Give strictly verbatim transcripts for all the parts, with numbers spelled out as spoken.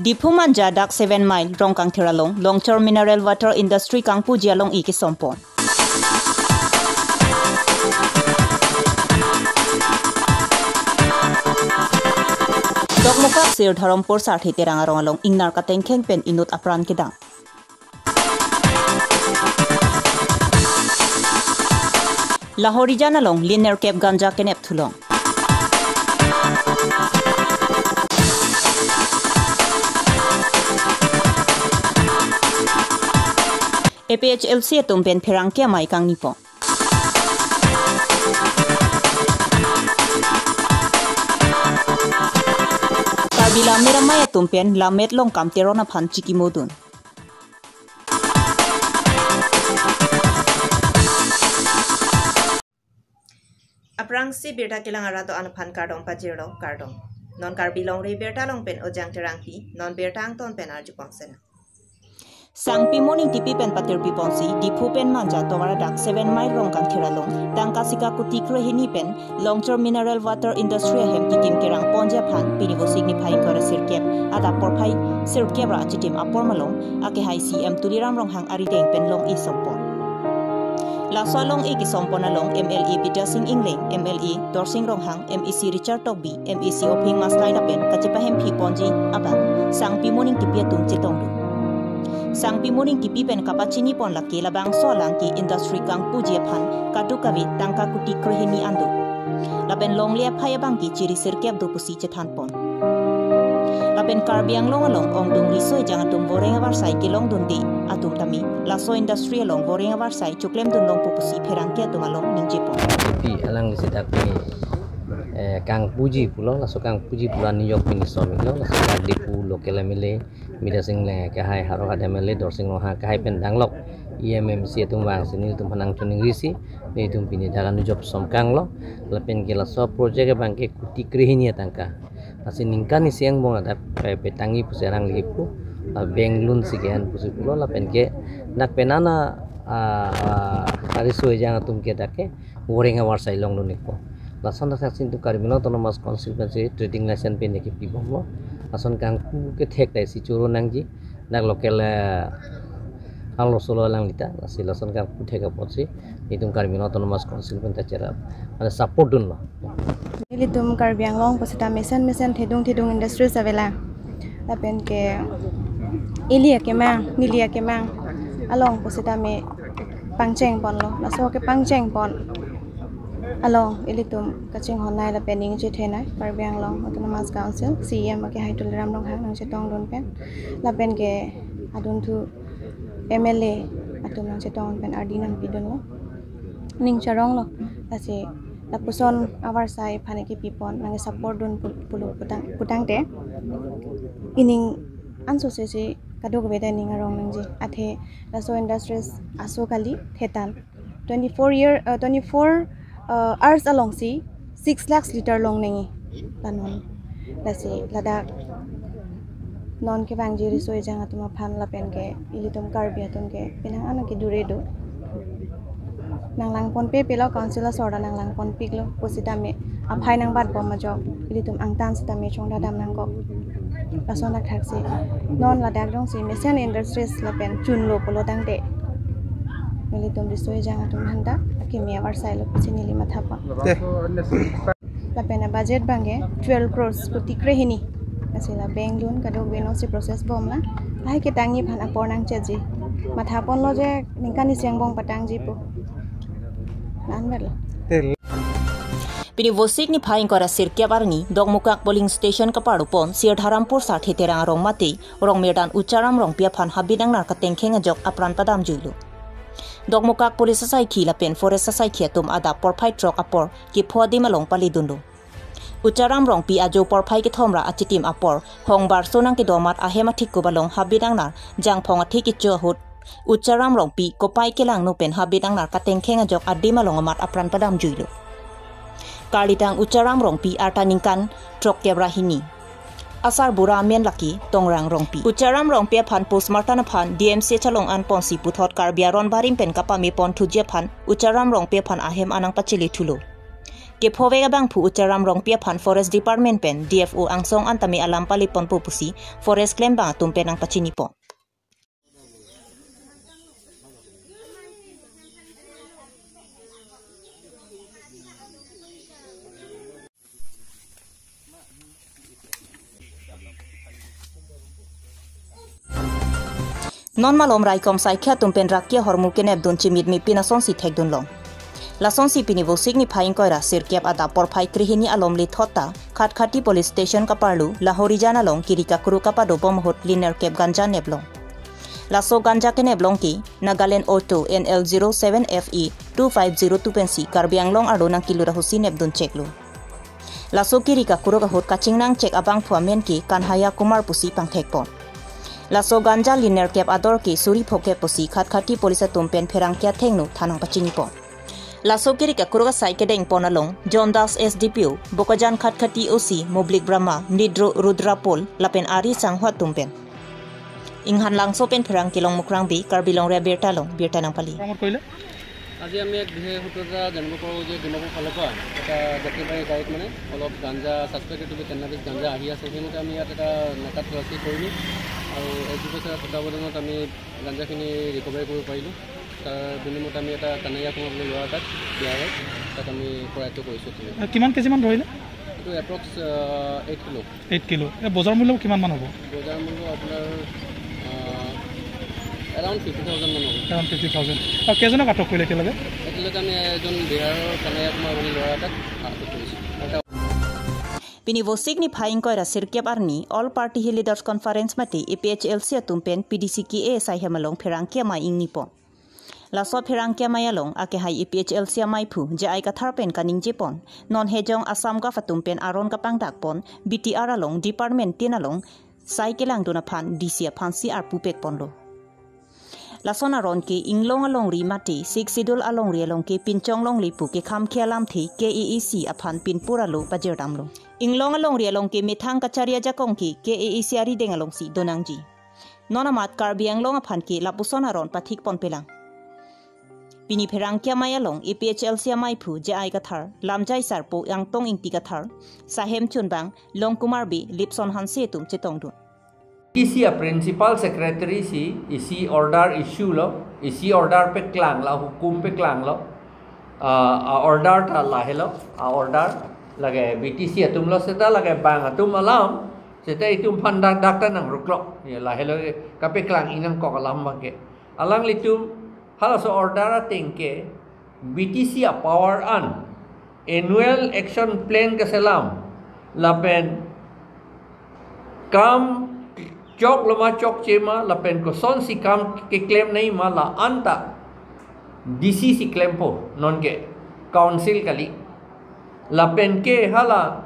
Diphu Manja dak seven mile Rongkangthir along Longchor Mineral Water Industry kangpuji along-i kesompon. Dokmoka Sir Dharampur Sarthe Terang arong along ingnar katengkheng pen inut apran kedam. Lahorijan along liner kep ganja kenep thulong. A P H L C atum pen pherangke amei kangnipo. Karbi Lammet Amei atum pen Lammet Longkam Teron aphan chikimodun. Aphrangsi birta kelang arat do-an aphan kardom pajirlo, kardom. Non Karbi Longri Birta along pen Ojang Terangpi, non birta angton pen arjupon sena. Sangpi Moning Tipi pen patirpi ponsi, Diphu pen Manja tovar adak seven mile Rongkangthir along, tangka sika kuti krehini pen, Longchor Mineral Water Industry ahem kikim kerang ponji aphan, pini Vosik niphai ingkoi ra sirkep, adap porphai sirkep ra achitim apor malom, akehai C M Tuliram Ronghang arideng pen long-i sompon. Laso along-i kesompon along M L A Bidya Sing Engleng, M L A Dorsing Ronghang, M A C Richard Tokbi, M A C Ophing Maslai lapen kachepahemphi ponji abang Sangpi Moning Tipi atum chetongdun. Sangpi Moning Tipi pen kapachini pon lake labangso alang ke industry kangpuji aphan kadokave tangka kuti krehini an do. Lapen longle aphai abang ke chiri sirkep do pusi chethan pon. Lapen Karbi Anglong along ongdung riso ejang atum voreng avarsai kelongdunde atum tame laso industry along voreng avarsai choklemdun longpo pusi pherangke atum along ningje pon. Pi alangli si dak pini, eh, kangpuji pulo, laso kangpuji pulo anijok pini somiklo, laso dak Diphu local M L A, Bidya Sing Engleng akehai, Howraghat M L A Dorsing Ronghang akehai pen danglok E M M C atum vangsi nelitum aphan nangchoningrisi, nelitum pini dak anujop somkanglo, lapen ke laso project abang ke kuti krehini atangka. Lasi ningkan isi angbong adap, eh, petangji pusi arang lipu, ah, bank loan si kehan pusi pulo, lapen ke dak penana, ah, ah, ariso ejang atum ke dak ke voreng avarsai longdun-ikpo. Lason dak saksi tu Karbi Anglong Autonomous Council pensi trading license pen ke pibomlo. Lason kangpu kethek ta isi choro nangji. Dak local, eh, arloso lo alanglita, lasi lason kangpu thek apotsi, itum Karbi Anglong Autonomous Council pen ta cherap, mane support dunlo. Nelitum Karbi Anglong pusitame mesen mesen thedung thedung industries avela. Lapen ke ili akemang, neli akemang along pusitame pangcheng ponlo, laso kepangcheng pon along ilitum kachinghon nei lapen ning chethe nei, Karbi Anglong Autonomous Council C E M akehai Tuliram Ronghang nangchetongdun pen, lapen ke adunthu M L A atum nangchetong pen ardi nangpidunlo. Ning charonglo, lasi lapuson avarsai aphan ke pipon nangke support dun pu-, pulo putang, putangte ining ansose si kadokave ta ning arong nangji. Athe laso industries aso kali thetan. Twenty-four year, uh, twenty-four, uh, hours alongsi six lakhs liter long nangji. Lanon. Lasi ladak non kevangji riso ejang atum aphan lapen ke ilitum Karbi atum ke penang an ke dure do. Nanglang ponpe pelo council asor ta nanglang ponpiklo pusitame aphai nangbatbom ajok ilitum angtan sitame chongdadam nangkok. Lason dak thaksi non ladak jongsi mesen industries lapen chunlo pulo tangte nelitum riso ejang atum aphanta akeme avarsai lo pusi neli matha pon. Te. Lapen a budget abang ke twelve crores, kuti krehini. Lasi la bank loan kadokave non si process bomlo. Lahai ketangji aphan apor nangchetji. Matha ponlo je ningkan isi angbong patangji pu. Nan berlo. Te. Pini Vosik niphai ingkoi ra sirkep arni, Dokmoka polling station kaparupon, Sir Dharampur Sarthe Terang arong mate, Rongmirdan Ucharam Rongpi aphan habit angnar katengkheng ajok apran padamjuilo. Dokmoka police asaikhi lapen forest asaikhi atum adap porphai throk apor kepho adim along paledunlo. Ucharam Rongpi ajo porphai kethom ra achitim apor, hongbarso nangkedo amat ahem athekup along habit angnar, jangphong athe kecho ahut, Ucharam Rongpi kopai kelangno pen habit angnar katengkheng ajok adim along amat apran padamjuilo. Karlitang Ucharam Rongpi arta ningkan throkkep ra hini. Asarbura amen lake Tongrang Rongpi. Ucharam Rongpi aphan postmortem aphan D M C H along an ponsi puthot Karbi aron barim pen kapame pon thuji aphan Ucharam Rongpi aphan ahem anang pachele thulo. Kephovek abangphu Ucharam Rongpi aphan Forest Department pen D F O angsong an tame alam paleponpo pusi forest klembang atum pen nangpachinipo. Non malom raikom saikhe atum pen rakia hormu kenepdun chimit mipin asonsi thekdunlong. Lasonsi pini Vosik niphai ingkoi ra sirkep adap porphai krehini alom lethot ta Khatkhati Police Station kaparlu Lahorijan along kiri kakruk kapado bom ahut linerkep ganja neplong. Laso ganja keneplong ke Nagaland Auto N L zero seven F E two five zero two pensi Karbi Anglong arlo nangkilut ahutsi nepdun cheklo. Laso kiri kakruk ahut kachingnang chek abangphu amen ke Kanhaya Kumar pusi pangthekpon. Laso ganja linerkep ador ke suri phokep pusi Khatkhati Police atum pen pherangke athengno than nangpachinipo. Laso kiri kakruk asai kedengpon along John Das S D P O, Bokajan Khatkhati O C Moblik Brahma, Nidro Rudrapol lapen ari sangho atum pen. Inghan Langso pen pherangke Longmukrang Bey, Karbi Longri Abirta along birta nangpali. মৰামত কৰিলে? আজি আমি এক বিশেষ সূত্ৰতে জানিব পাৰোঁ যে ডিমাপুৰ ফালৰ পৰা এটা যাত্ৰীবাহী গাড়ীত মানে অলপ গাঞ্জা, ছাছপেক্টেড টু বি কেনাবিছ গাঞ্জা আহি আছে। সেইমতে আমি ইয়াত এটা নাকাত তল্লাচী কৰিলোঁ আৰু এছ ডি পি ছাৰৰ তত্বাৱধানত আমি গাঞ্জাখিনি ৰিকভাৰী কৰিব পাৰিলোঁ। তাৰ বিনিময়ত আমি এটা কানাইয়া কুমাৰ বুলি ল'ৰা এটাক দিয়া হয়, তাক আমি কৰায়ত্ব কৰিছোঁ। কিমান কেজিমান ধৰিলে? এইটো approx eight kilo. Eight kilo. এই বজাৰ মূল্য কিমানমান হ'ব? বজাৰ মূল্য আপোনাৰ এৰাউণ্ড ফিফটি থাউজেণ্ডমান হ'ব। Around fifty thousand. আৰু কেইজনক আটক কৰিলে এতিয়ালৈকে? এতিয়ালৈকে আমি এজন বিহাৰৰ কানাইয়া কুমাৰ বুলি ল'ৰা এটাক আটক কৰিছোঁ। Pini Vosik niphai ingkoi ra sirkep arni All Party Hill Leaders Conference mate A P H L C atum pen P D C K A S I hem along pherangke amei ingnipo. Laso pherangke amei along akehai A P H L C ameiphu J I Kathar pen kaningjepon, non hejong Assam Gov atum pen aron kapangdakpon B T R along department tin along sai kelangdun aphan D C aphansi arpu pekponlo. Lason aron ke inglong alongri mate Sixth Schedule alongri along ke pinchong longle pu kekham ke alamthe K A A C aphan pinpur alo pajirdamlo. Inglong alongri along ke methang kachari ajakong ke K A A C arideng alongsi donangji. Non amat Karbi Anglong aphan ke lapuson aron pathikponpelang. Pini pherangke amei along A P H L C ameiphu J I Kathar, lamjai sarpo Angtong Ingti Kathar, sahem chunbang Longkumar Bey, Lipson Hanse atum chetongdun. Isi a principal secretary si isi order issue lo, isi order peklang la, hukum peklang lo. Ah, a order ta lahelo, a order lake B T C atum lo seta lake bang atum alam, seta itum aphan dak dak ta nangruklo. Ya, lahelo kapeklang inang kok alam abangke. Alanglitum halaso order ateng ke B T C a power an annual action plan keselam lapen kam choklo ma chokche ma lapen kosonsi kam keklem nangji ma la-an ta D C si klempo, nonke council kali. Lapen ke hala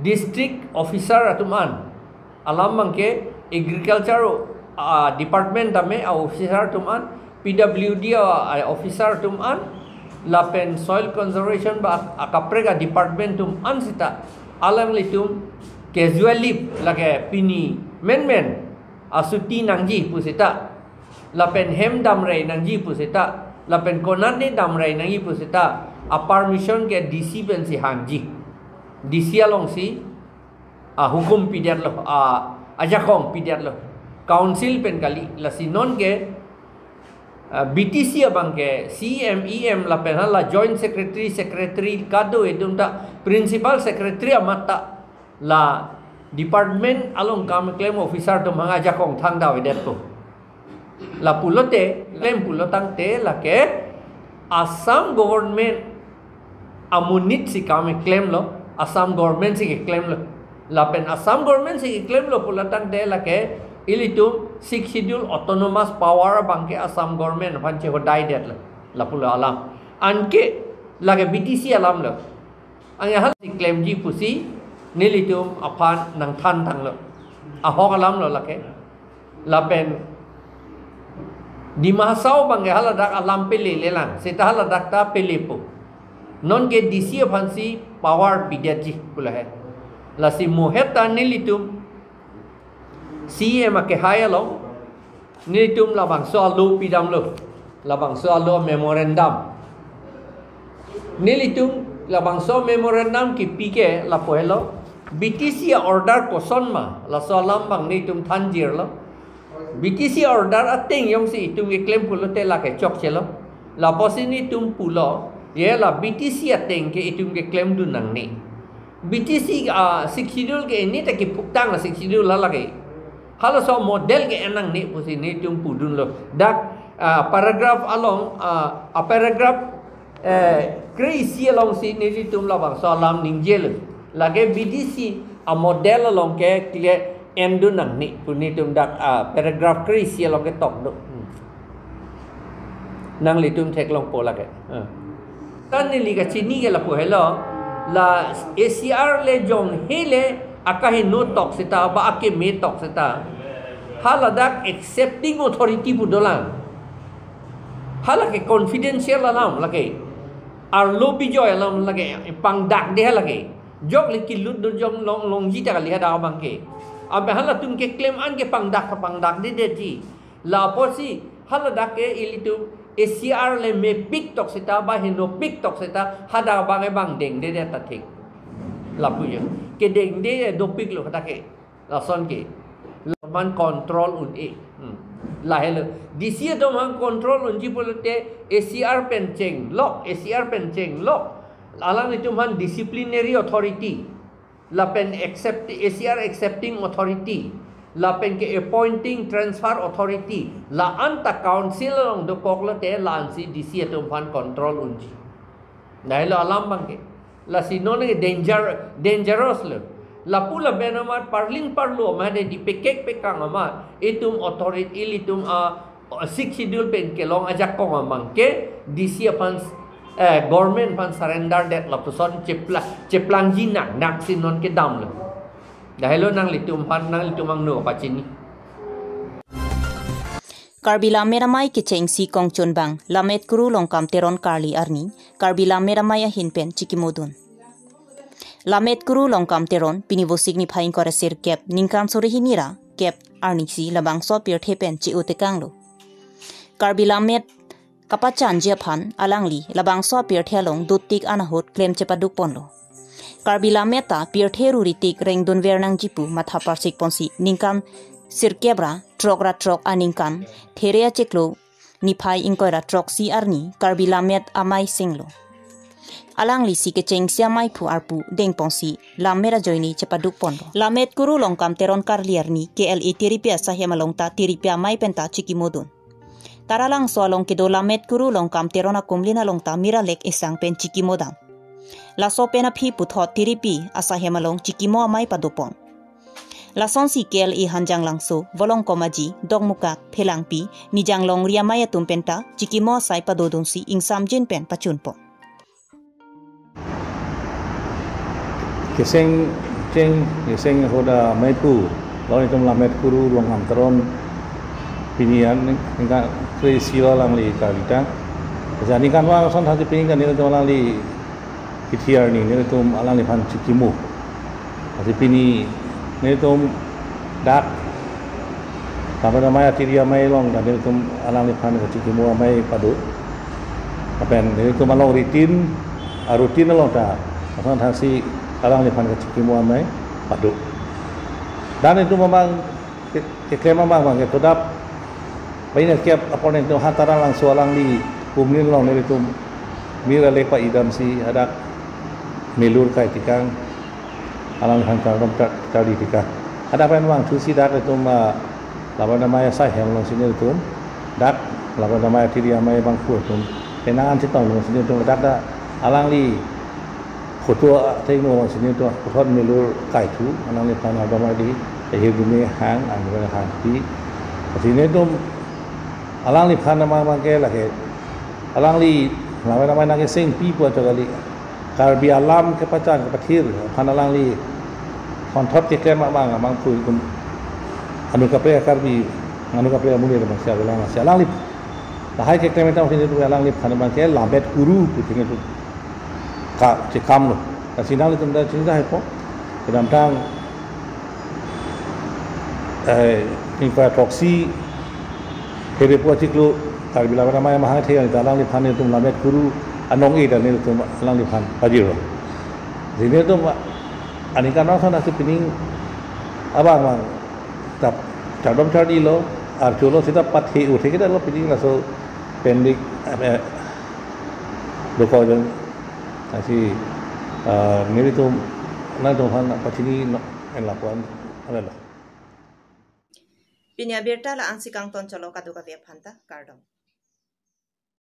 district officer atum an, alam abangke agriculture, ah, department tame a officer atum an, P W D a, ah, officer atum an, lapen soil conservation ba, ah, kaprek a department atum an seta alanglitum casual leave lake pini menmen asuti nangji pu seta, lapen hem damrei nangji pu seta, lapen konatne damrei nangji pu seta, a permission ke D C pensi hangji. D C alongsi a hukum pidetlo, a ajakong pidetlo. Council pen kali, lasi nonke, ah, B T C abangke C M, E M lapen hala joint secretary, secretary kado atum ta principal secretary amat ta la department along kam klem officer atum hang ajakong thangta avedetpo. Lapulote, klem pulotangte lake Assam government amonit si kam klemlo, Assam government si keklemlo. Lapen Assam government si keklemlo pulotangte lake ilitum Sixth Schedule autonomous power abangke Assam government aphan chehodaidetlo. Lapulo alam. Anke lake B T C alam lo. Anke hal si klemji pusi nelitum aphan nangthan tanglo. Ahok alam lo lake. Lapen Dima Hasao abangke haladak alam pelelelang, seta haladak ta pelepo. Nonke D C aphansi power pidetji pu lahei. Lasi mohet ta nelitum C M akehai along nelitum labangso alo pidamlo, labangso alo memorandum. Nelitum Labangso memorandum kipi ke lapu helo. B T C a-order koson ma, laso alam abang nelitum thanjirlo. B T C order ateng jongsi itum keklem pulote lake chokchelo. Lapusi nelitum pulo, ye la B T C ateng ke itum keklemdun nangne. B T C a-Sixth Schedule ke ini ta kiphuktang a-Sixth Schedule la lake. Halaso model ke-en nangne pusi nelitum pudunlo. Dak, ah, paragraph along, ah, a-paragraph, eh, kre-isi alongsi nelitum labangso alam ningjelo. Lake B T C a-model along ke clear endun nangne pu nelitum dak, ah, paragraph kre-isi along ketok do. Hmm. Nanglitum theklongpo lake. Ah. Ta neli kachini ke lapu helo, la A C R le jong hele akaheno tok seta ba akeme tok seta, haladak accepting authority pu dolang. Halake confidential alam lake. Arlo bijoy alam lake, pangdakde halake. Jok le kilut do jong long, longji ta kali hadak abang ke. Ampe halatum keklem an ke pangdak, pangdakdedetji. Lapusi haladak ke ilitum A C R le mepik tok seta ba henopik tok seta hadak abang ke bang dengdedet ta thik. Lapu jo. Kedengde dopiklo hadak ke. Lason ke. Laman control un-e. Hmm. Lahelo. D C atum aphan control unji pulote A C R pen chenglok, A C R pen chenglok. Alanglitum aphan disciplinary authority. Lapen accept, A C R accepting authority, lapen ke appointing transfer authority, la-an ta council along dokoklote la-ansi D C atum aphan control unji. Lahelo alam abang ke. Lasi non ke danger, dangerous lo. Lapu lapen amat parling parlo amat de di pekek pekang amat itum authority ilitum a Sixth Schedule pen kelong ajakong abang ke D C aphan, eh, government aphan surrender det lapuson chepla-, cheplangji nangnak si non kedamlo. Lahelo nanglitum aphan, nanglitum angno pachini. Karbi Lammet Amei kechengsi kongchunbang Lammet Kuru Longkam Teron Karli arni Karbi Lammet Amei ahin pen chikimodun. Lammet Kuru Longkam Teron pini Vosik niphai ingkoi ra sirkep ningkan suri hini ra kep arnisi labangso apirthe pen che-o tekanglo. Karbi Lammet kapachanji aphan alangli labangso apirthe along dotik an ahut klem chepadukponlo. Karbi Lammet ta pirthe ruritik rengdunver nangji pu matha parsikponsi ningkan sirkep ra throk ra throk aningkan there achiklo niphai ingkoi ra throksi arni Karbi Lammet Amei senglo. Alanglisi kechengsi amei phu arpu dengponsi Lammet ajoine chepadukponlo. Lammet Kuru Longkam Teron Karli arni K L A tiripi asahem along ta tiripi amei penta chikimodun. Taralangso along kedo Lammet Kuru Longkam Teron akumlin along ta mir alek esang pen chikimodam. Laso pen aphi puthot tiripi asahem along chikimo amei padopon. Lasonsi K L A Hanjanglangso, Volongkom Aji, Dokmukak, Phelangpi, Nijang Longri amei atum penta chikimo asai padodunsi ingsamjin pen pachunpon. Kecheng, cheng, kecheng ahut amei phu, lo itum Lammet Kuru Longkam Teron pini an ningkan kre-isi lo alangli karli tang. Jadi ningkan vang ason thasi pini kan nelitum alangli kithi arni nelitum alangliphan chikimo. Lasi pini nelitum dak Lammet Amei atiri amei along ta nelitum alangliphan kachikimo amei pado. Lapen nelitum along routine, a-routine along ta ason thasi alangliphan kachikimo amei pado. Dan nelitum amang ke-, keklem amang abang ke todap. Baina kep apor nelitum ha Taralangso alangli kumlin along nelitum mir alek pa-idamsi hadak melur kai tikang, alangliphan kardom ta-, tari tikang. Hadak pen vangthusi dak itum, ah, Lammet Amei asai hem alongsi nelitum dak Lammet Amei atiri amei abang phu atum penang an chetong alongsi nelitum dak ta alangli photo athengno alongsi nelitum puthot melur kaithu, alangliphan kardom tari, ahirjume hang, ahirjume hangpi. Lasi nelitum alangliphan amang abang ke lake, alangli Lammet Amei nangkesengpi pu ato kali. Karbi alam kepachan kepathir aphan alangli honthot keklem amang abang phu itum anu kaprek Karbi, anu kaprek amonit abang si avelang si alangli lahai keklem etang sini tu alangliphan abang ke Lammet Kuru pu tinggi tu ka, chekam lo. Lasi nanglitum ta chini dah hepo. Kedamtang, eh, ingkoi ra throksi, here pu achiklo, Karbi Lammet Amei amahang thek an ta alangliphan itum Lammet Kuru Anong-e ta nelitum alangliphan pajirlo. Nelitum aningkan asonsi pining abang abang ta chardom chardilo, archolo seta pathe-un thekdetlo pining laso pending, eh, dokok jon. Lasi, ah, nelitum nangtumphan pachini non lapuan, alalo. Pini abirta la-ansi kangton chotlo, kadokave aphanta kardom.